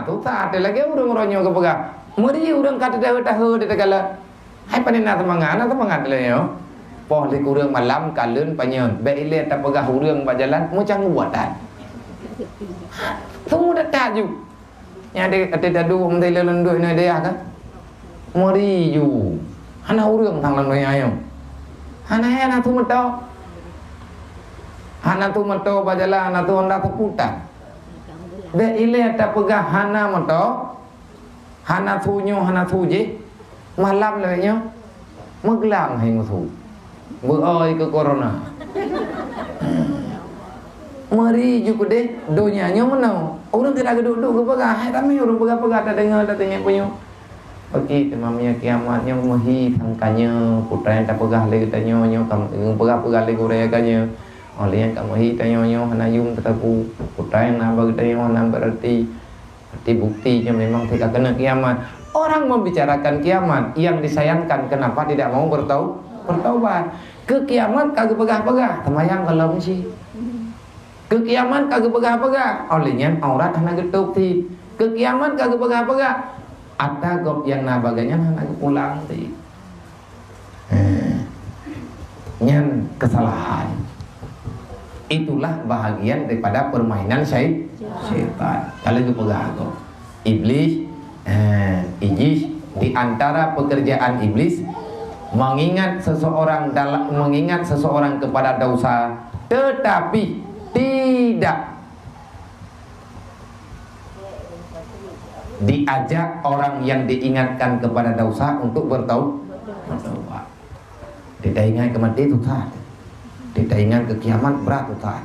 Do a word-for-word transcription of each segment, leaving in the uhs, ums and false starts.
Susah teuh lagée ureuëng uroe nyoe geupeugah. Meuri ureuëng ka teudahe-dahe di tagala. Hai pane na seumangat, na seumangat lé nyoe. Poh lé kureueng malam kalon panyöt. Bék ilée tapeugah ureuëng bak jalan meucang buatan. Semua datang ju. Nyang ada kata dadu mesti lé lunduk ni dia kan. Meuri ju. Hana ureuëng sang lam donya nyoe. Hana hana tu meuto. Hana tu meuto bak jalan, hana tu honda seputar. Bék ilée tapeugah hana meuto. Hana su nyoe, hana su jih. Malam lawét nyoe meuglang hai musu. Beu-oi keu corona. Meuri ju keudeh donya nyoe meunoe. Ureuëng tidak geuduek-duek geupeugah, hai ramé ureuëng peugah-peugah tadeungoe, tadeungoe peunyoe. Bagi teuma meunyoe kiamat nyoe meuhi sang kanya, putra nyang tapeugah lé geutanyoe nyoe ka peugah-peugah lé gurée kanya. Oleh nyang ka meuhi tanyoe nyoe hana yum teukaku, putra nyang na bak geutanyoe hana berarti. Berarti bukti nyoe memang tika keuneuk kiamat. Orang membicarakan kiamat yang disayangkan kenapa tidak mau bertau bertaubat. Keu kiamat ka geupeugah-peugah, teumayang gohlom cit. Keu kiamat ka geupeugah-peugah, oleh nyan aurat hana geutôb cit. Keu kiamat ka geupeugah-peugah, ata gob nyang na bagai nyan hana geupulang cit. Eh, nyan kesalahan. Itulah bahagian daripada permainan syai-, syaitan. Kalau geupeugah tu, iblis, eh, iblis di antara pekerjaan iblis mengingat seseorang dalam, mengingat seseorang kepada dosa, tetapi tidak diajak orang yang diingatkan kepada dosa untuk bertau-, bertaubat. Teuingat keu maté susah. Teuingat keu kiamat brat susah.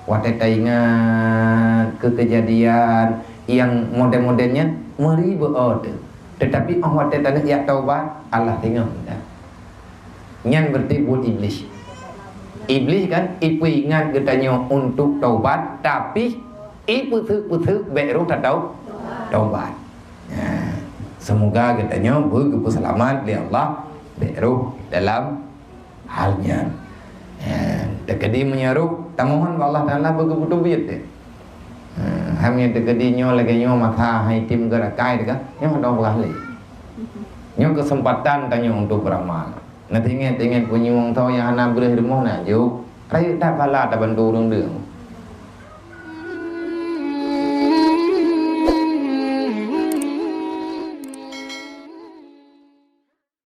Watée teuingat keu kejadian yang model-model nyan meuri beu-o teuh. Tetapi oh watée taneuk jak taubat, Allah teungoh dah. Nyan berarti buet iblis. Iblis kan ipeuingat geutanyoe untuk taubat, tapi ipeuseuk-peuseuk bék roh tatau taubat. Ya. Semoga geutanyoe beugeupeuseulamat lé Allah bék roh dalam hal nyan. Ya. Teukeudi meunyoe roh tamohon bak Allah Taala beugeupeutubiet deh. Ha, hai meunyoe teukeudi nyoe lagée nyoe masa hai tim geurakai teuka, nyoe hana peugah lé. Nyoe keuseumpatan tanyoe untuk beuramal. Na teuingat-teuingat punyueng tho nyang hana breueh rumoh na jok. Rayeuk that phala tabantu ureuëng deueng.